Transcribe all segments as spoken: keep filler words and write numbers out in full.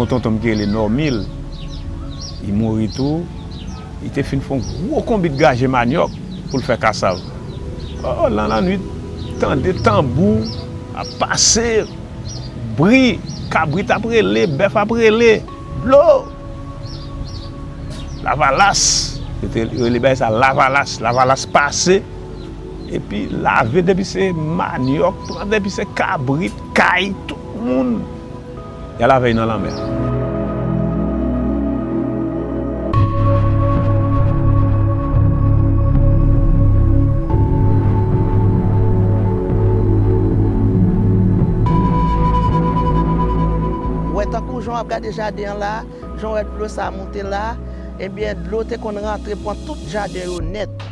Tonton m ki rele Nòmil, li mouri tou. Li te fin fè yon gwo konbit graje manyòk pou l fè kasav. O, nan lannwit, tande tanbou ap pase, bri, kabrit ap rele, bèf ap rele, dlo! Lavalas, yo te rele bagay sa lavalas. Lavalas pase, epi lave depi se manyòk, pran depi se kabrit, kay, tout moun. Y al avè l nan lanmè. Ou wè tankou jan w ap gade jaden an la, jan w wè dlo sa a moute la, ebyen, dlo te konn rantre pran tout jaden yo nèt.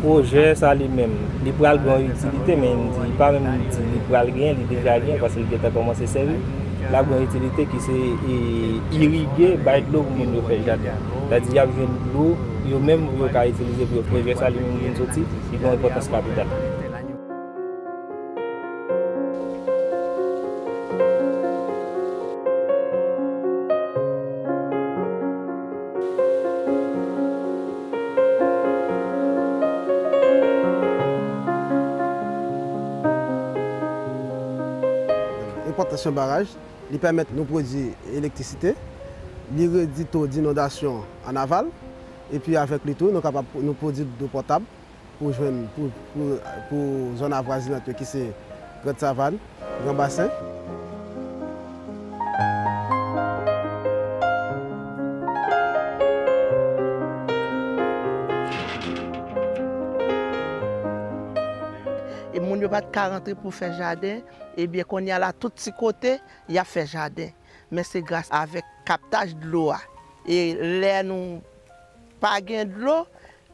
Pwojè sa li menm, li pral gen yon itilite, men m di, li pa menm di li pral genyen, li deja genyen, paske li gentan kòmanse sèvi. L ap gen yon itilite ki se, e, irige, bay dlo pou moun yo fè jaden. Sètadi, y ap jwenn dlo, yo menm, pou yo ka itilize pou yo. Pwojè sa li menm vin soti, li gen yon enpòtans kapital. Enpòtans yon baraj, li pèmèt nou pwodui elektrisite, li redui to dinondasyon an aval, epi avèk li tou, nou kapab nou pwodui dlo potab pou jwenn, pou, pou, pou zòn avwazinant yo ki se Grand Savann, Gran Basen. E moun yo pa t ka rantre pou fè jaden, ebyen, kounye a la, tout ti kote, y ap fè jaden. Men se gras avèk kaptaj dlo a. E lè nou pa gen dlo,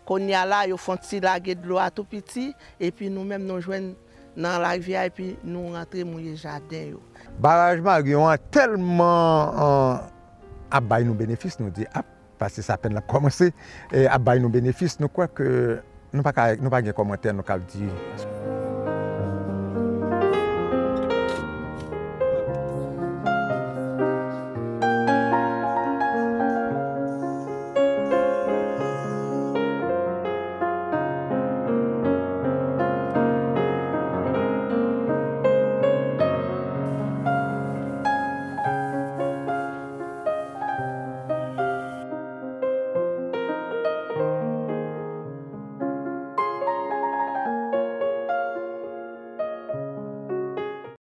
kounye a la, yo fè yon ti lage dlo a tou piti, epi nou menm nou jwenn nan larivyè a, epi nou rantre mouye jaden yo. Baraj Marion an tèlman, an, ap bay nou benefis, nou di, ap, paske sa apèn l ap kòmanse, e ap bay nou benefis, nou kwè ke nou pa ka, nou pa gen kòmantè nou kab di.